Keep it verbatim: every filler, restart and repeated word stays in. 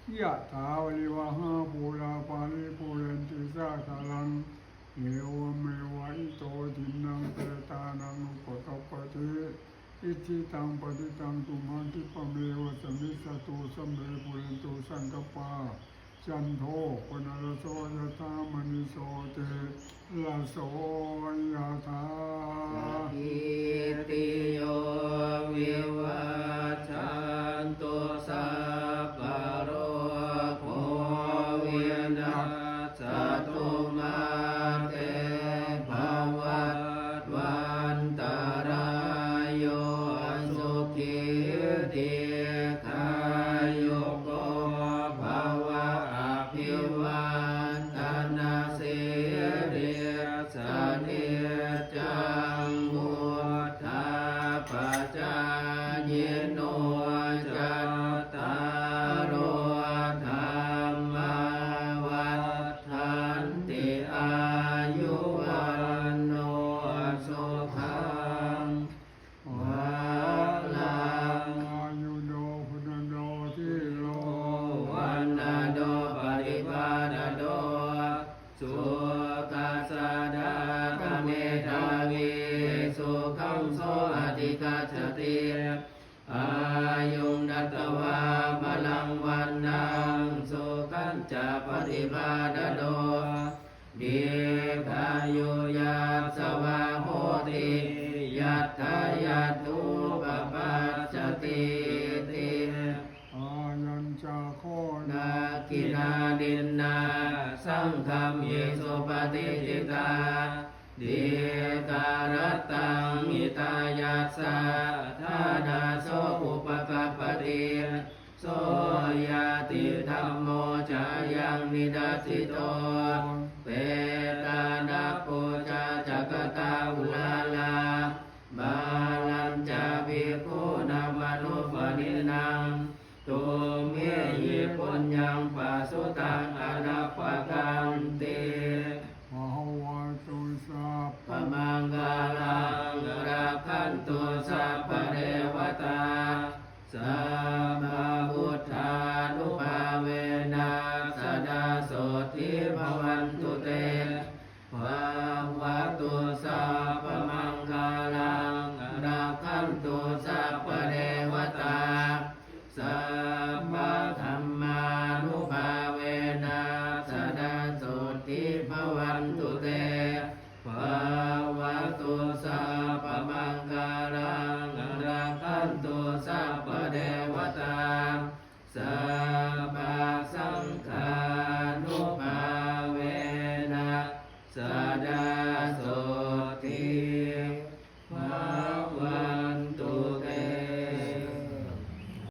Yathā vārivahā pūrā paripūrenti sāgaraṃ, evameva ito dinnaṃ petānaṃ upakappati. Icchitaṃ patthitaṃ tumhaṃ khippameva samijjhatu, sabbe pūrentu saṅkappā, cando paṇṇaraso yathā, maṇi jotiraso yathā. Sabbītiyo vivajjantu, sabbarogo vinassatu, mā te bhavatvantarāyo, sukhī dīghāyuko bhava. Abhivādanasīlissa niccaṃ vuḍḍhāpacāyino, cattāro dhammā vaḍḍhanti: āyu vaṇṇo sukhaṃ balaṃ. Āyudo vaṇṇado dhīro, vaṇṇado paṭibhāṇado, sukhassa dātā medhāvī, sukhaṃ so adhigacchati. Āyuṃ datvā balaṃ vaṇṇaṃ, sukhañca paṭibhāṇado, dīghāyu yasavā hoti, yattha yatthūpapajjatīti. Ayañca kho dakkhiṇā dinnā, saṅghamhi supatiṭṭhitā, dīgharattaṃ hitāyassa, ṭhānaso upakappati. So ñātidhammo ca ayaṃ nidassito, petāna pūjā ca katā uḷārā, balañca bhikkhūnamanuppadinnaṃ, tumhehi puññaṃ pasutaṃ anappakanti. Bhavatu sabbamaṅgalaṃ, rakkhantu sabbadevatā, sabbabuddhānubhāvena, sadā sotthī bhavantu te. Bhavatu sabbamaṅgalaṃ, rakkhantu sabbadevatā, sabbadhammānubhāvena, sadā sotthī bhavantu te. Bhavatu sabbamaṅgalaṃ, rakkhantu sabbadevatā, sabbasaṅghānubhāvena, sadā sotthī